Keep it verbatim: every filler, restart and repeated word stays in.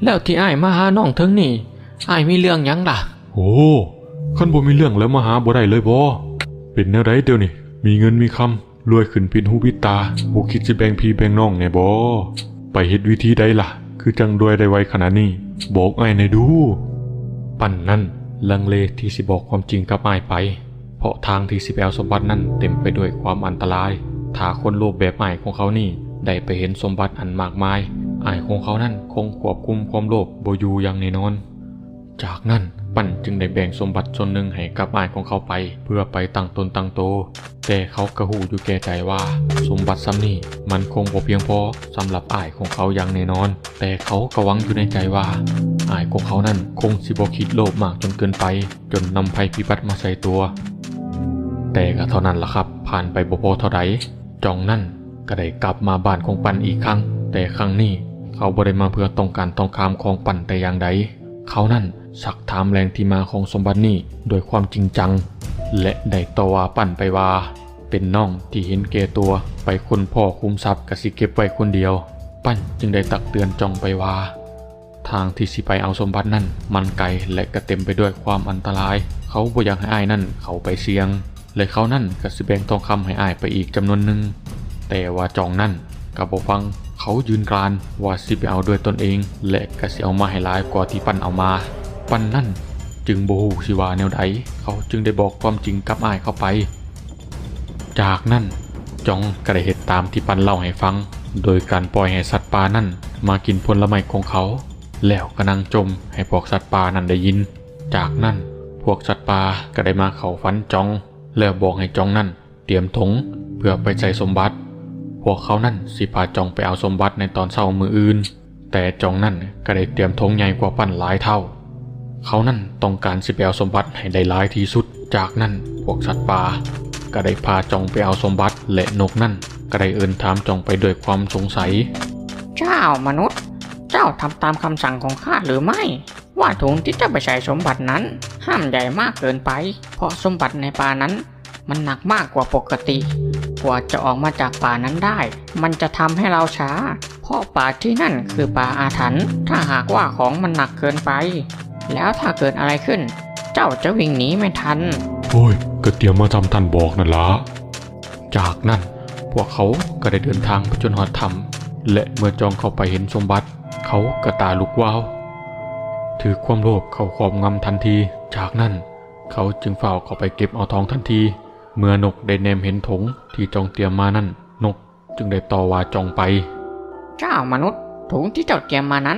แล้วที่อ้ายมาหาน้องเถิงนี่ อ้ายมีเรื่องหยังล่ะ โอ้ คันบ่มีเรื่องแล้วมาหาบ่ได้เลยบ่ เป็นแนวใดเดี๋ยวนี้ มีเงินมีคำ รวยขึ้นผิดหูผิดตา บ่คิดสิแบ่งพี่แบ่งน้องแหน่บ่ ไปเฮ็ดวิธีใดล่ะ คือจั่งรวยได้ไวขนาดนี้ บอกอ้ายแหน่ดู ปั้นนั้นลังเลที่สิบอกความจริงกับอ้ายไป เพราะทางที่สิไปเอาสมบัตินั้นเต็มไปด้วยความอันตราย ถ้าคนโลภแบบอ้ายของเขานี่ได้ไปเห็นสมบัติอันมากมาย อ้ายของเขานั้นคงควบคุมความโลภบ่อยู่อย่างแน่นอน จากนั้นปั้นจึงได้แบ่งสมบัติส่วนหนึ่งให้กับอ้ายของเขาไป เพื่อไปตั้งตนตั้งโต แต่เขาก็ฮู้อยู่แก่ใจว่าสมบัติส่ำนี้มันคงบ่เพียงพอสำหรับอ้ายของเขาอย่างแน่นอน แต่เขาก็หวังอยู่ในใจว่าอ้ายของเขานั้นคงสิบ่คิดโลภมากจนเกินไป จนนำภัยพิบัติมาใส่ตัว แต่ก็เท่านั้นล่ะครับ ผ่านไปบ่พอเท่าใด จองนั้นก็ได้กลับมาบ้านของปั้นอีกครั้ง แต่ครั้งนี้เขาบ่ได้มาเพื่อต้องการทองคำของปั้นแต่อย่างใด เขานั้นซักถามแหล่งที่มาของสมบัตินี้ด้วยความจริงจัง และได้ต่อว่าปั้นไปว่า เป็นน้องที่เห็นแก่ตัว ไปค้นพ้อขุมทรัพย์ก็สิเก็บไว้คนเดียว ปั้นจึงได้ตักเตือนจองไปว่า ทางที่สิไปเอาสมบัตินั้นมันไกลและก็เต็มไปด้วยความอันตราย เขาบ่อยากให้อ้ายนั้นเข้าไปเสี่ยง และเขานั้นก็สิแบ่งทองคำให้อ้ายไปอีกจำนวนหนึ่ง แต่ว่าจองนั้นก็บ่ฟัง เขายืนกรานว่าสิไปเอาด้วยตนเอง และก็สิเอามาให้หลายกว่าที่ปั้นเอามา ปั้นนั้นจึงบ่ฮู้สิว่าแนวใด เขาจึงได้บอกความจริงกับอ้ายเขาไป จากนั้นจองก็ได้เฮ็ดตามที่ปั้นเล่าให้ฟัง โดยการปล่อยให้สัตว์ป่านั้นมากินผลไม้ของเขา แล้วก็นั่งจ่มให้พวกสัตว์ป่านั้นได้ยิน จากนั้นพวกสัตว์ป่าก็ได้มาเข้าฝันจอง แล้วบอกให้จองนั้นเตรียมถงเพื่อไปใส่สมบัติ พวกเขานั้นสิพาจองไปเอาสมบัติในตอนเช้ามื้ออื่น แต่จองนั้นก็ได้เตรียมถงใหญ่กว่าปั้นหลายเท่า เขานั้นต้องการสิไปเอาสมบัติให้ได้หลายที่สุด จากนั้นพวกสัตว์ป่าก็ได้พาจองไปเอาสมบัติ และนกนั้นก็ได้เอิ้นถามจองไปด้วยความสงสัย เจ้ามนุษย์ เจ้าทำตามคำสั่งของข้าหรือไม่ ว่าถุงที่เจ้าไปใส่สมบัตินั้นห้ามใหญ่มากเกินไป เพราะสมบัติในป่านั้นมันหนักมากกว่าปกติ กว่าจะออกมาจากป่านั้นได้ มันจะทำให้เราช้า เพราะป่าที่นั่นคือป่าอาถรรพ์ ถ้าหากว่าของมันหนักเกินไป แล้วถ้าเกิดอะไรขึ้น เจ้าจะวิ่งหนีไม่ทัน โอ้ย ก็เตรียมมาตามท่านบอกนั่นละ จากนั้นพวกเขาก็ได้เดินทางไปจนฮอดถ้ำ และเมื่อจองเข้าไปเห็นสมบัติ เขาก็ตาลุกวาว ถือความโลภเข้าครอบงำทันที จากนั้นเขาจึงฟ้าวเข้าไปเก็บเอาทองทันที เมื่อนกได้แนมเห็นถงที่จองเตรียมมานั้น นกจึงได้ต่อว่าจองไป เจ้ามนุษย์ ถุงที่เจ้าเตรียมมานั้น